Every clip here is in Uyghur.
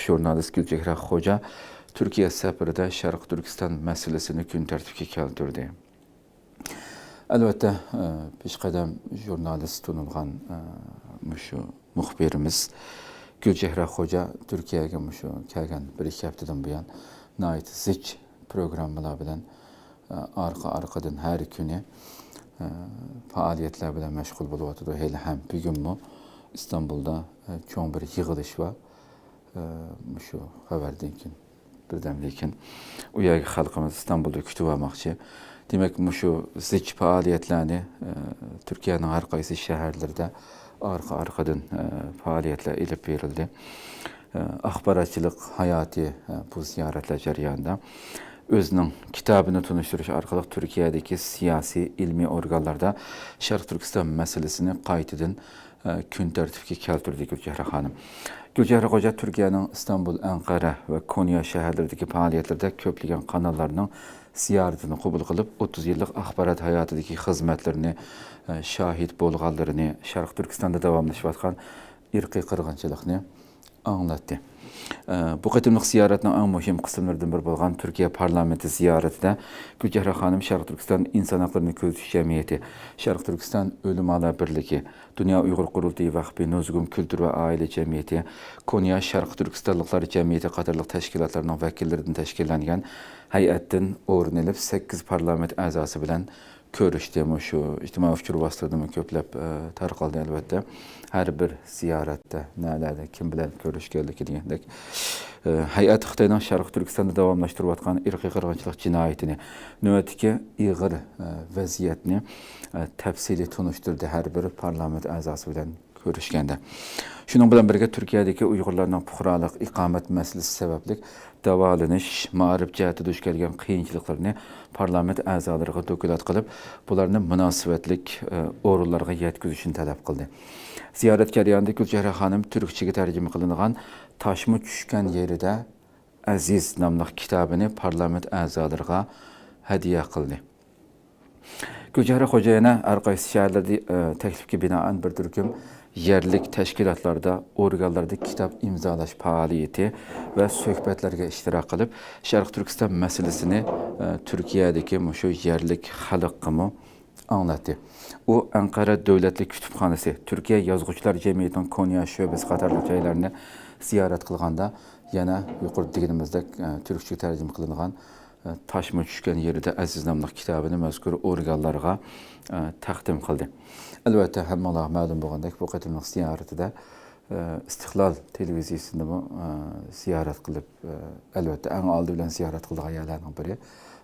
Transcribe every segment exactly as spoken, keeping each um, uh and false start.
ژۇرنالىست گۈلچېھرە خوجا تۈركىيە سەپىرىدە شەرقىي تۈركىستان مەسىلىسىنى كۈن تەرتىپكە كەلتۈردى. ئەلۋەتتە، ئە، پېشقەدەم ژۇرنالىست تونۇلغان، ئە، مۇشۇ مۇخبىرىمىز گۈلچېھرە خوجا تۈركىيەگە مۇشۇ كەلگەن بىر ئىككى ھەپتىدىن بۇيان ناھايىتى زىچ پروگراممىلار بىلەن، ئە، ئارقا-ئارقىدىن ھەر كۈنى، ئە، پائالىيەتلەر بىلەن مەشغۇل بولۇۋاتىدۇ. ھېلىھەم بۈگۈنمۇ ئىستانبۇلدا، ئە، چوڭ بىر يىغىلىش بار. ئە، مۇشۇ خەۋەردىن كېيىن، بىردەمدىن كېيىن ئۇ يەرگە خەلقىمىز ئىستانبۇلدا كۈتۈۋالماقچى. دېمەك، مۇشۇ زىچ پائالىيەتلەرنى، ئە، تۈركىيەنىڭ ھەر قايسى شەھەرلىرىدە ئارقا-ئارقىدىن، ئە، پائالىيەتلەر ئېلىپ بېرىلدى. ئە، ئاخباراتچىلىق ھاياتى، ئە، بۇ زىيارەتلەر جەريانىدا ئۆزىنىڭ كىتابىنى تونۇشتۇرۇش ئارقىلىق تۈركىيەدىكى سىياسىي، ئىلمىي ئورگانلاردا شەرقىي تۈركىستان مەسىلىسىنى قايتىدىن، ئە، كۈن تەرتىپكە كەلتۈردى گۈلچېھرە خانىم. گۈلچېھرە خوجا تۈركىيەنىڭ ئىستانبۇل، ئەنقەرە ۋە كونيا شەھەرلىرىدىكى پائالىيەتلىرىدە كۆپلىگەن قاناللارنىڭ زىيارىتىنى قوبۇل قىلىپ، ئوتتۇز يىللىق ئاخبارات ھاياتىدىكى خىزمەتلىرىنى، ئە، شاھىت بولغانلىرىنى، شەرقىي تۈركىستاندا داۋاملىشىۋاتقان ئىرقىي قىرغىنچىلىقنى ئاڭلاتتى. ئە، بۇ قېتىملىق زىيارەتنىڭ ئەڭ مۇھىم قىسىملىرىدىن بىرى بولغان تۈركىيە پارلامېنتى زىيارىتىدە گۈلچېھرە خانىم شەرقىي تۈركىستان ئىنسان ھەقلىرىنى كۆزىتىش جەمئىيىتى، شەرقىي تۈركىستان ئۆلىمالار بىرلىكى، دۇنيا ئۇيغۇر قۇرۇلتىيى ۋەقپى، نۇزۇگۇم كۈلتۈر ۋە ئائىلە جەمئىيىتى، كونيا شەرقىي تۈركىستانلىقلار جەمئىيىتى قاتارلىق تەشكىلاتلارنىڭ ۋەكىللىرىدىن تەشكىللەنگەن ھەيئەتتىن ئورۇن ئېلىپ، سەككىز پارلامېنت ئەزاسى بىلەن كۆرۈشتى. مۇشۇ ئىجتىمائىي ئۇچۇر ۋاسىتىلىرىدىمۇ كۆپلەپ، ئە، تارقالدى، ئەلۋەتتە. ھەر بىر زىيارەتتە نەلەردە كىم بىلەن كۆرۈشكەنلىكى دېگەندەك. ئە، ھەيئەت خىتاينىڭ شەرقىي تۈركىستاندا داۋاملاشتۇرۇۋاتقان ئىرقىي قىرغىنچىلىق جىنايىتىنى، نۆۋەتتىكى ئېغىر، ئە، ۋەزىيەتنى، ئە، تەپسىلىي تونۇشتۇردى ھەر بىر پارلامېنت ئەزاسى بىلەن كۆرۈشكەندە. شۇنىڭ بىلەن بىرگە، تۈركىيەدىكى ئۇيغۇرلارنىڭ پۇقرالىق، ئىقامەت مەسىلىسى سەۋەبلىك داۋالىنىش، مائارىپ جەھەتتە دۇچ كەلگەن قىيىنچىلىقلىرىنى پارلامېنت ئەزالىرىغا دوكلات قىلىپ، بۇلارنى مۇناسىۋەتلىك، ئە، ئورۇنلارغا يەتكۈزۈشنى تەلەپ قىلدى. زىيارەت جەريانىدا گۈلچېھرە خانىم تۈركچىگە تەرجىمە قىلىنغان تاشمۇ چۈشكەن يېرىدە ئەزىز ناملىق كىتابىنى پارلامېنت ئەزالىرىغا ھەدىيە قىلدى. گۈلچېھرە خوجا يەنە ھەر قايسى شەھەرلەردە، ئە، تەكلىپكە بىنائەن بىر تۈركۈم يەرلىك تەشكىلاتلاردا، ئورگانلاردا كىتاب ئىمزالاش پائالىيىتى ۋە سۆھبەتلەرگە ئىشتىراك قىلىپ، شەرقىي تۈركىستان مەسىلىسىنى، ئە، تۈركىيەدىكى مۇشۇ يەرلىك خەلققىمۇ ئاڭلاتتى. ئۇ ئەنقەرە دۆلەتلىك كۇتۇپخانىسى، تۈركىيە يازغۇچىلار جەمئىيىتىنىڭ كونيا شۆبىسى قاتارلىق جايلارنى زىيارەت قىلغاندا، يەنە يۇقىرىدا دېگىنىمىزدەك، ئە، تۈركچىگە تەرجىمە قىلىنغان، ئە، تاشمۇ چۈشكەن يېرىدە ئەزىز ناملىق كىتابىنى مەزكۇر ئورگانلارغا، ئە، تەقدىم قىلدى. ئەلۋەتتە، ھەممىڭلارغا مەلۇم بولغاندەك، بۇ قېتىملىق زىيارىتىدە، ئە، ئىستىقلال تېلېۋىزىيىسىنىمۇ، ئە، زىيارەت قىلىپ، ئە، ئەلۋەتتە، ئەڭ ئالدى بىلەن زىيارەت قىلىدىغان يەرلەرنىڭ بىرى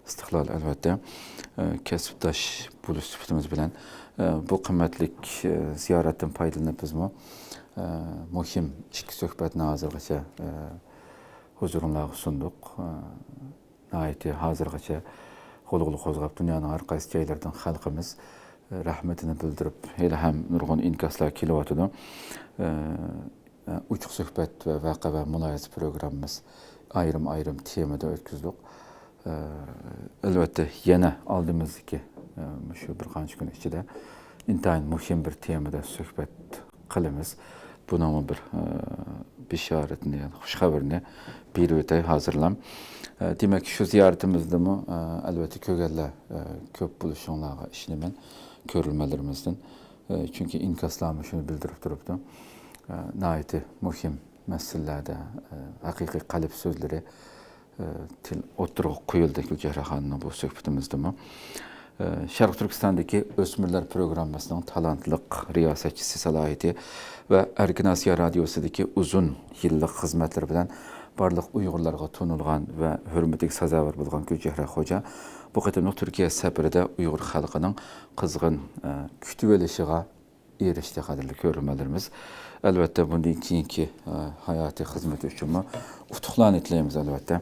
ئىستىقلال، ئەلۋەتتە، ئە، كەسىپداش بولۇش سۈپىتىمىز بىلەن، ئە، بۇ قىممەتلىك، ئە، زىيارەتتىن پايدىلىنىپ بىزمۇ، ئە، مۇھىم ئىككى سۆھبەتنى ھازىرغىچە، ئە، ھۇزۇرۇڭلارغا سۇندۇق. ئە، ناھايىتى ھازىرغىچە غۇلغۇلا قوزغاپ، دۇنيانىڭ ھەر قايسى جايلىرىدىن خەلقىمىز، ئە، رەھمىتىنى بىلدۈرۈپ، ھېلىھەم نۇرغۇن ئىنكاسلار كېلىۋاتىدۇ. ئە، ئە، ئوچۇق سۆھبەت ۋە ۋەقە ۋە مۇلاھىزە پروگراممىمىز ئايرىم-ئايرىم تېمىدا ئۆتكۈزدۇق. ئە، ئەلۋەتتە، يەنە ئالدىمىزدىكى، ئە، مۇشۇ بىر قانچە كۈن ئىچىدە ئىنتايىن مۇھىم بىر تېمىدا سۆھبەت قىلىمىز. بۇنىڭمۇ بىر، ئە، بېشارىتىنى، يەنى خۇش خەۋىرىنى بېرىۋېتەي ھازىرلام. ئە، دېمەك، شۇ زىيارىتىمىزدىمۇ، ئە، ئەلۋەتتە، كۆرگەنلەر، ئە، كۆپ بولۇشۇڭلارغا ئىشىنىمەن، كۆرۈرمەنلىرىمىزدىن. ئە، چۈنكى ئىنكاسلارمۇ شۇنى بىلدۈرۈپ تۇرۇپتۇ. ئە، ناھايىتى مۇھىم مەسىلىلەردە، ئە، ھەقىقىي قەلب سۆزلىرى، ئە، تىل ئوتتۇرىغا قويۇلدى گۈلچېھرە خانىمنىڭ بۇ سۆھبىتىمىزدىمۇ. ئە، شەرقىي تۈركىستاندىكى ئۆسمۈرلەر پروگراممىسىنىڭ تالانتلىق رىياسەتچىسى سالاھىيىتى ۋە ئەركىن ئاسىيا رادىيوسىدىكى ئۇزۇن يىللىق خىزمەتلىرى بىلەن بارلىق ئۇيغۇرلارغا تونۇلغان ۋە ھۆرمىتىگە سازاۋەر بولغان گۈلچېھرە خوجا بۇ قېتىملىق تۈركىيە سەپىرىدە ئۇيغۇر خەلقىنىڭ قىزغىن، ئە، كۈتۈۋېلىشىغا ئېرىشتى، قەدىرلىك كۆرۈرمەنلىرىمىز. ئەلۋەتتە، بۇندىن كېيىنكى، ئە، ھاياتىي خىزمىتى ئۈچۈنمۇ ئۇتۇقلارنى تىلەيمىز، ئەلۋەتتە.